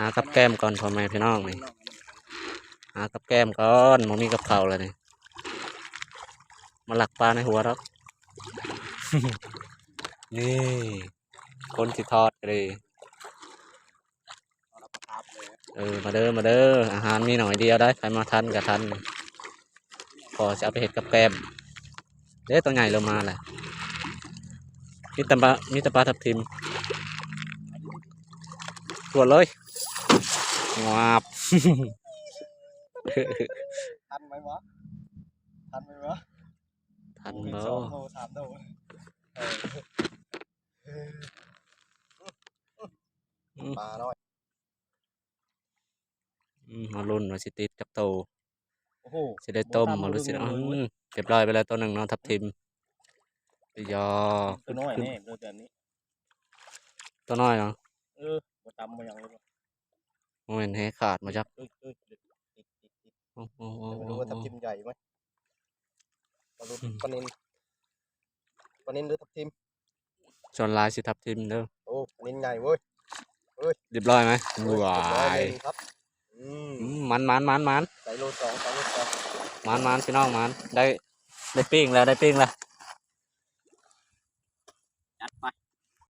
ຫາກັບແກ້ມກ່ອນພໍ່ແມ່ພີ່ນ້ອງນີ້ ຫາກັບແກ້ມກ່ອນ ບໍ່ມີກັບເຂົ້າແລ້ວນີ້ ມາລັກປາໃນຫົວດອກ ນີ້ ຄົນຊິທອດກໍດີ ເອີ ມາເດີ ມາເດີ ອາຫານມີໜ້ອຍດຽວໃດ໋ ໃຜມາທັນກໍທັນ ພໍຊິເອົາໄປເຮັດກັບແກ້ມ ເດ້ ໂຕໃຫຍ່ເລີ່ມມາແລ້ວ ມີແຕ່ປາ ມີແຕ່ປາທັບທິມ ຊວນເລີຍ ງາບ ທັນໄໝວະ ທັນໄໝວະ ທັນບໍ່ ສອງໂລ ສາມໂລ ເອີ ອືມ ປານ້ອຍ ອືມ ມາລຸ້ນວ່າຊິຕິດຈັກໂຕ ໂອ້ໂຫ ຊິໄດ້ຕົ້ມບໍ່ ຫຼືຊິ ບໍ່ທັນລຸ້ນເລີຍ ອືມ ຮຽບຮ້ອຍໄປແລ້ວໂຕໜຶ່ງເນາະ ທັບທິມ ຍາ ໂຕນ້ອຍແນ່ ໂຕແບບນີ້ ໂຕນ້ອຍເນາະ ເອີ ບໍ່ຕຳບໍ່ຫຍັງເລີຍ ບໍ່ແມ່ນແຫຂາດບໍ່ຈັກ ເອີ ເອີ ຕິດ ຕິດ ຕິດ ໂອ້ໂຫ ບໍ່ຮູ້ວ່າທັບທິມໃຫຍ່ໄໝ ປາດຸກ ອືມ ປານິນ ປານິນຫຼືທັບທິມ ສ່ວນຫຼາຍຊິທັບທິມເດີ ໂອ້ ປານິນໃຫຍ່ເວີຍ ເອີຍ ຮຽບຮ້ອຍໄໝ ເອີຍ ຮຽບຮ້ອຍ ຫວາຍ ເລີຍຄັບ ອືມ ອືມ ໝານໆໆໆ ໃສ່ໂລສອງ ໃສ່ໂລສອງ ໝານໆ ພີ່ນ້ອງ ໝານ ໄດ້ ໄດ້ປີ້ງແລ້ວ ໄດ້ປີ້ງແລ້ວ ຈັດໄປ